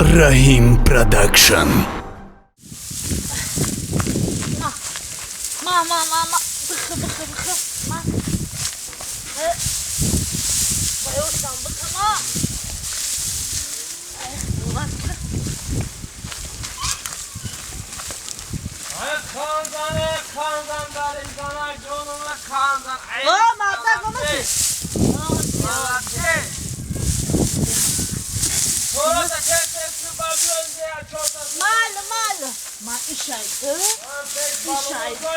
Раҳим Продакшн. Ма, ма, ма, ма. Бихы, бихы, бихы. Ма. Bayılsam bıkı ma. О, мардак, омадӣ? Майли, майли. Ма ишайdi. Ишайdi.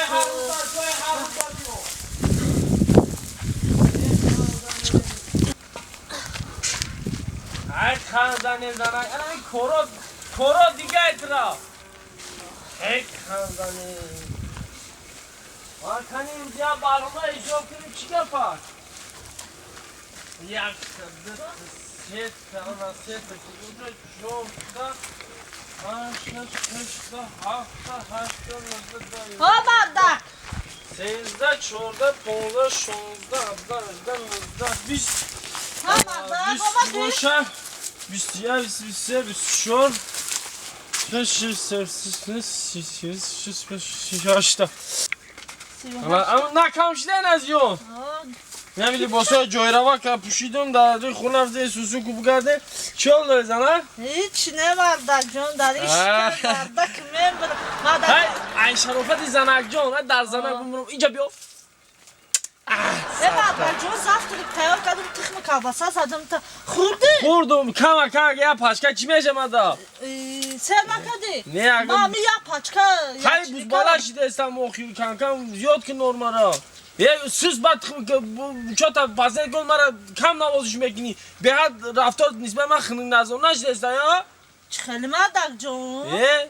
Коро дигайтра. Эй ханзани. Вакани инҷа барнома иҷро кунем, чӣ гапа? Як, ду, сета, ана сета, уҷа чорта, панҷ, шаш, ҳашта, ҳафта, ҳашта, нузда, О, мардак. 13, 14, 15, 16, 17, 18, 19, 20. Ҳа, мардак, омадӣ? Боша, 21, 23, 24, 6, 7, 8, накам шидан аз ён. Нами либосҳои ҷойрава ка пӯшидум, дар ҷои хона рафтем, сусу куб кардем. Чӣ ҳол дорӣ, зана? Ҳеч не, мардак ҷон, дар иш мардак мембирам. Мардак. Ҳай, ай шарофати занакҷон, дар занак бумрам. Инҷа биё. Э, мардак ҷон, завтрак тайёр кардам, тухми колбаса задам, та хӯрдӣ? Хӯрдум, кама кама я пачка чӣ мешамада? Сер накардӣ? Не, ага. Ма ми я пачка. Хай, бузбала шидаистам, охир кам-кам зиёд ки нормара. Е, сус бад чота базен кун, мара кам навозиш мекунӣ. Беҳад рафтор нисбат ман хунук назор нашидаиста, я? Чӣ хеле, мардак ҷон? Е,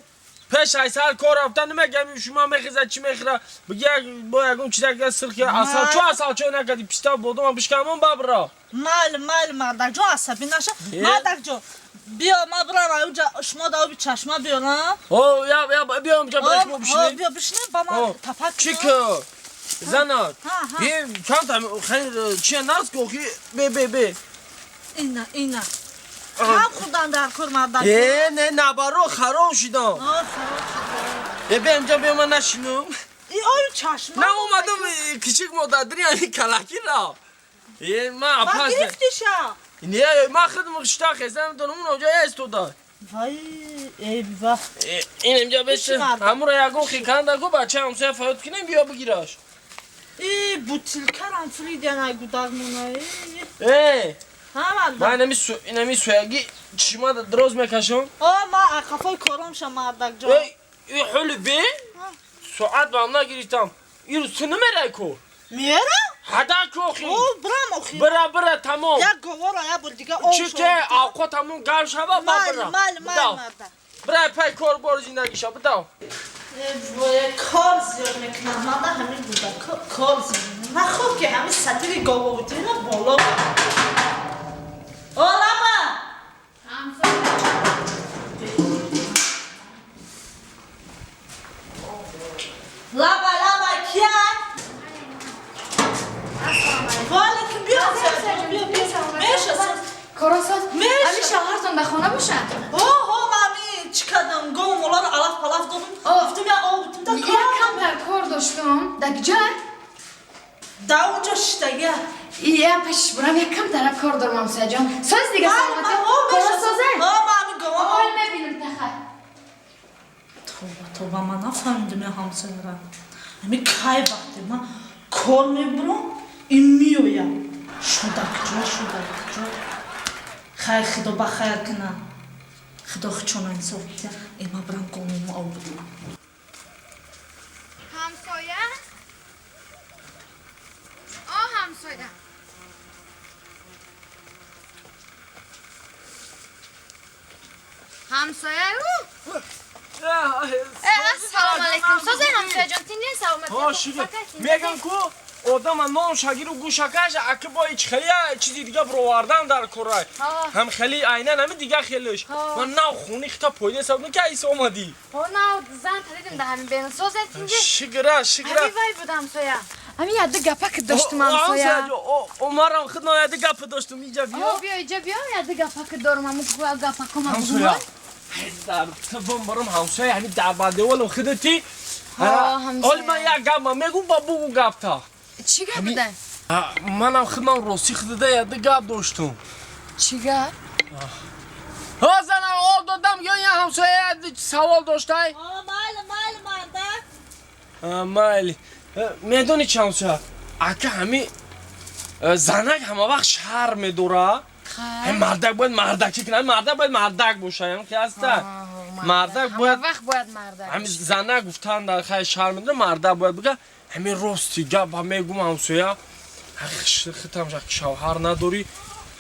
пеш ай сар кор рафта намегами, шума мехеза, чӣ мехӯра, биги бо ягон чизак сирхи асал чо, асал чой накарди, писта бодома бишкамон бабра. Майли, майли, мардак ҷон, асабӣ наша. Мардак ҷон, биё, ма бирам уҷа, шумо да оби чашма биёрам. О, я, я, биё инҷа, бираш мо бишинем. Биё бишинем, ба ман тапак. Чӣ ки, занак? Е, камта хеле чи нағз ки охи, бе, бе, бе. Ина, ина. Кам хӯрдан дар кор, мардак. Е, не, набаро хароб шидам. Е, бе инҷа, биё, ман нашинум. И оби чашма. На омадам кичик модари ами калакиро. Е, ма апас. Гирифтиша? Не, ма худам шита хезам, донам онҷа истода. Вай, эй ва. Ин инҷа беш, ҳамуро ягон хиканда ку, бача ҳамсоя фаёд кунем, биё бигираш. И бутилкарам фридян ай гудагмона. Э! Ҳа, мардак. Ман инами суяги чишма дроз мекашам. О, ма қафои кором ша, мардак ҷон. Эй, ҳули бе? Соат ба ҳам нагирифтам. Ирӯз ту намерай ку? Мерам? Ҳада ку охи. О, бирам охи. Бира, бира, тамом. Як говора, як бор дига об. Чӣ ке, авқот ҳамон гарм шава, ба бира. Майли, майли, майли, мардак. Бира пай кор бори зиндагиша, бидав. Кор зиёд мекунам, мана ҳамин буда, кор зиёд. Нахоб ки ҳамин сатири гововудина боло. О, лаба! Лаба, лаба, кия? Ваалейкум, биё, биё, биё. Меша. Коросоз. Меша. Ами шавҳартон дар хона бошанд? Ҳо, мами чӣ кардам, гов моларо алаф палаф додум. Гуфтум я об бутум да. Як камтар кор доштум. Дар куҷа? Да унҷа шиштагия. Я пешиш бурам, як камтара кор дорам, ҳамсояҷон. Соз дига, саломатӣ. Коросозе? Ҳо, мами гова. Ҳол мебинам таха. Тоба, тоба, ман нафаҳмидам я ҳамсояра. Ами кай вақте ман кор мебурам, ин меояд. Шуда куҷо, шуда куҷо. Хайр, худо ба хайр кунад. Худо хучона инсоф битя. Э, ман бирам гомомо об бидам. Ҳамсоя? О, ҳамсоя. Ҳамсоя ӯ? Э, ассалому алайкум. Созе, ҳамсояҷон, тинҷен, саломатӣ? Ҳо, шукр. Мегам ку, одама нон шагиру гӯшакаш аки бо ич хеле чизи дига бировардан дар корай. Ҳам хеле айнан ҳами дига хелеш. Ман нав хуни хита пойда саб ки айс омадӣ. Ҳо, нав зан талидим да ҳамин бен. Созе, тинҷен? Шукра, шукра. Ҳами вай буд, ҳамсоя. Ҳами яды гапа ки доштум, ҳамсоя. Омарам худ яды гапа доштум, иҷа биё. Биё, иҷа биё, яды гапа ки дорум, ҳаму гапа кума. Ҳамсоя. Дар тибм барам ҳамсоя ҳамин дар бадеволам худати. Оли ман як гап ман мегум ба бугу гапта. Чӣ гап буда? Манам худман рости худада яда гап доштум. Чӣ гап? Ҳа занам ол додам ё я ҳамсоя савол доштай? Майли, майли мардак. Майли. Медони чӣ ҳамсоя? Ака ҳами занак ҳама вақт шарм медора. Мардак бояд мардакӣ кунад, мардак бояд мардак бошад, ям ки ҳаста. Мардак бояд вақт бояд мардак. Ҳами занак гуфтан дар хай шарм медора, мардак бояд бигӯяд, ҳами рости гап мегум ҳамсоя. Хитам шавҳар надорӣ.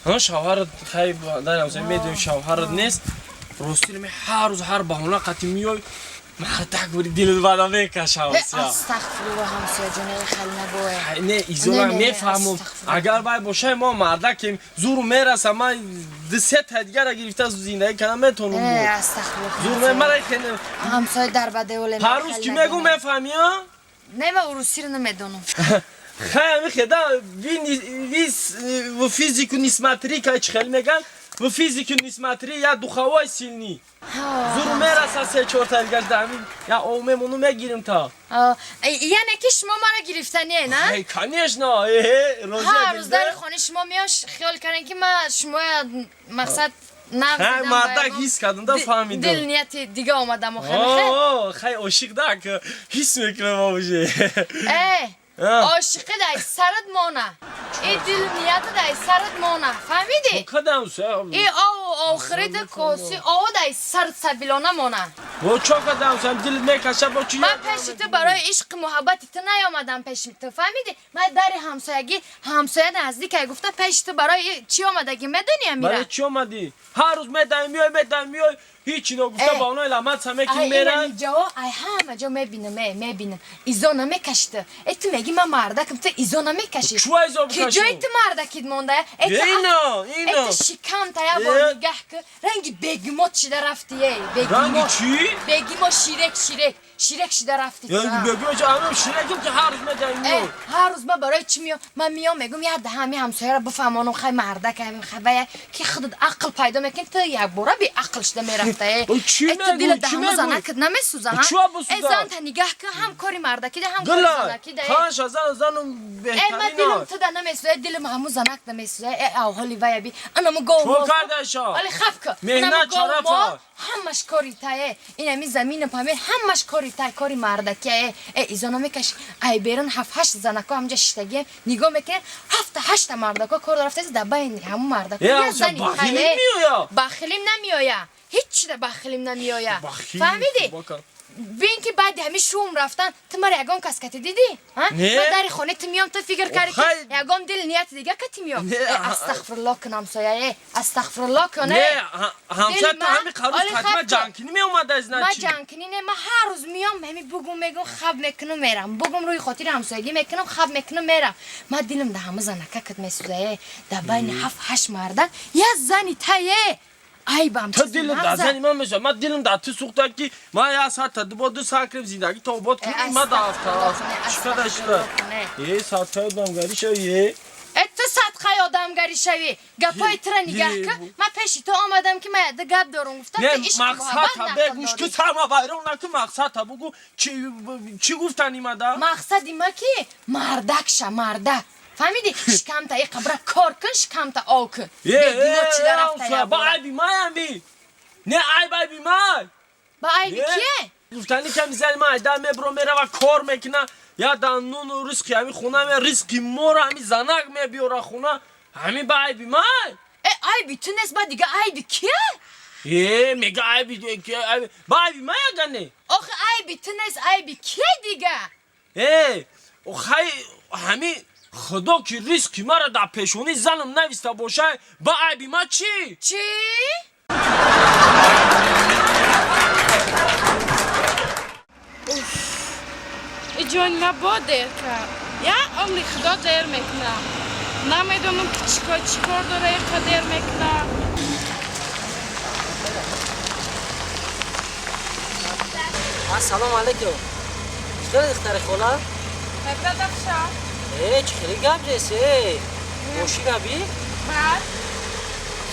Ҳа шавҳарат хай дар ҳамсоя медонӣ шавҳарат нест. Рости ҳар рӯз ҳар баҳона қатӣ меой. Мардак бури дилат бада мекашад. Астағфируллоҳ ҳамсоя ҷон, хел набояд. Не, изора мефаҳмам. Агар вай бошад, мо мардакем, зуру мераса, ман ду се та дигара гирифта зиндагӣ кардам метавонам. Астағфируллоҳ. Зур мемара хеле. Ҳамсоя дар бадеволе. Ҳар рӯз ки мегӯ мефаҳмӣ, а? Не, ман урусиро намедонам. Хай, ами хеда, ви физику не смотри, кай чӣ хел меган? В физику не смотри, я духовой сильный. Зур мераса се-чор та дигаш да ҳамин, я ов мемону мегирим та. Яъне ки шумо маро гирифтание, на? Эй, конечно, ҳар рӯз дар хонаи шумо меош хиёл кардем ки ман шумоя мақсад нағз дидам. Мардак ҳис кардам да фаҳмидам. Дил нияти дига омадам охир. Хай ошиқ дак ҳис мекунам обуже. Э, ошиқи дай сарат мона. И дил нияти дай сарат мона. Фаҳмидӣ? Кадам И ов охириди коси ов дай сарат сабилона мона. Бо чо кадам сам дил мекаша бо чи? Ман пеши ту барои ишқи муҳаббати ту наёмадам пеши ту, фаҳмидӣ? Ман дари ҳамсоягӣ ҳамсоя наздикай гуфта пеши ту барои чӣ омадагӣ медонӣ амира? Барои чӣ омадӣ? Ҳар рӯз медаем миёй, медаем миёй, ҳеҷ ногуфта ба онои ламат самеки меран. Ҷо ай ҳама ҷо мебинам, мебинам. Изо намекаши ту. Э ту меги ман мардакам, ту изо намекаши. Чӯ изо бикаши? Ки ҷои ту мардакит монда? Э ту ино, ино. Э ту шикам та я бор нигаҳ ки ранги бегимот шида рафти, эй, бегимот. Ранги чӣ? Бегимо ширек, ширек, ширек шида рафти. Ранги бегимо чӣ? Ано ширеким ки ҳар рӯз медаем миёй. Ҳар рӯз ман барои чӣ миём? Ман миём мегум я даҳами ҳамсояро бифаҳмонам, хай мардак, хай вая ки худат ақл пайдо мекунӣ, ту якбора беақл шида мерафта. Чӣ мегӯӣ? Чӣ мегӯӣ? Намесӯза, ҳа? Чӣ бисӯза? Э зан та нигаҳ кун, ҳам кори мардакӣ да, ҳам кори занакӣ да. Хаша зан занум беҳтарин. Э ман дилам ту да намесӯза, дилам ҳамун занак намесӯза. Э авҳоли вая би. Анаму гов. Чӣ кардаша? Али хаф кун. Меҳнат шарафа. Ҳамаш кори та, э. Ин ҳамин замину памир ҳамаш кори та, кори мардакӣ, э. Э изо намекаши. Ай берун 7-8 занако ҳамҷа шиштагӣ нигоҳ мекунем, 7-8 мардако кор рафтааст дар байни ҳамун мардако. Э бахилим меоя. Бахилим намеоя. Ҳеҷ да бахилим намеоя. Фаҳмидӣ? Бин ки баъди ҳамин шум рафтан ту мара ягон кас кати дидӣ? Ман дари хоне ту миём, ту фикр кардӣ ки ягон дил нияти дига кати миём. Астағфируллоҳ кун ҳамсоя, э астағфируллоҳ кун. Не, ҳамсоя ту ҳамин қарӯз қатима ҷангкунӣ меомада аз ман ҷангкунӣ не, ман ҳар рӯз миём ҳамин бугум мегум хаб мекунам мерам. Бугум рӯи хотири ҳамсоягӣ мекунам, хаб мекунам мерам. Ман дилам да ҳама занака кат месӯза, э дар байни 7-8 мардак як зани та, э айбам. Ту дилат дар зани ман месӯзад, ман дилам дар ту сӯхта ки ман як саата ду бор ду сар кардем зиндагӣ то обод кунем, ман дар чӣ шуда? Е садқаи одамгарӣ шавӣ, е. Э ту садқаи одамгарӣ шавӣ. Гапҳои тура нигаҳ кун. Ман пеши ту омадам ки ман яда гап дорум гуфтам, ту ишқ мақсадта бегӯш, ту сарма вайрон накун, мақсадта бугӯ чӣ гуфтан имада? Мақсади ма ки мардак ша, мардак. Фаҳмидӣ? Шикамта и қабра кор кун, шикамта ов кун. Ба айби майами. Не айб айби май. Ба айби кие? Гуфтани ками зани ман айда мебро мерава кор мекуна, я дар нуну ризқи ҳами хона ме ризқи моро ҳами занак мебиёра хона, ҳами ба айби май. Э айби ту нест, ба дига айби кие? Э мега айби ба айби май ага не? Охи айби ту нест, айби кие дига? Э хай ҳами худо ки ризқи маро дар пешонии занам нависта бошад, ба айби ма чӣ? Чӣ? Ҷони ма бо дер кард. Я олли худо дер мекунам. Намедонам ки чӣ кор дора иқа дер мекунам. Ассалому алайкум. Чӣ духтари хола? Бадахша. Э, чӣ хеле гап зес, э? Мошина би? Бад.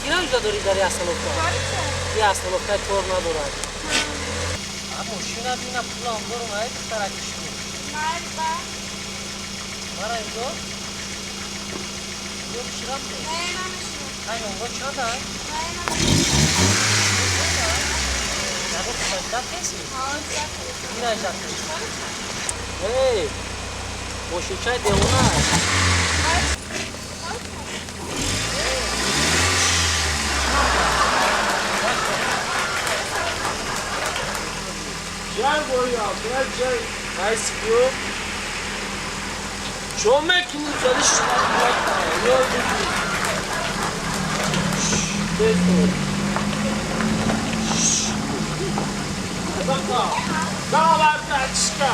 Кира уҷа дорӣ дар остановка? Ки остановка кор надорад. Мошина бина, пулам дорум, ай духтараки шумо. Майли ба. Мара инҷо? Инҷо биширам? Не, намешинам. Ай, нонво чанд ай? Не, намешинам. Ягон хизмат кеси? Ҳа, ждать. Ина ждать. Эй, мошинчаи девона. Ҷай боя, ҷай. Айси ку. Чо мекунӣ? Зали шумо. Давай, братишка.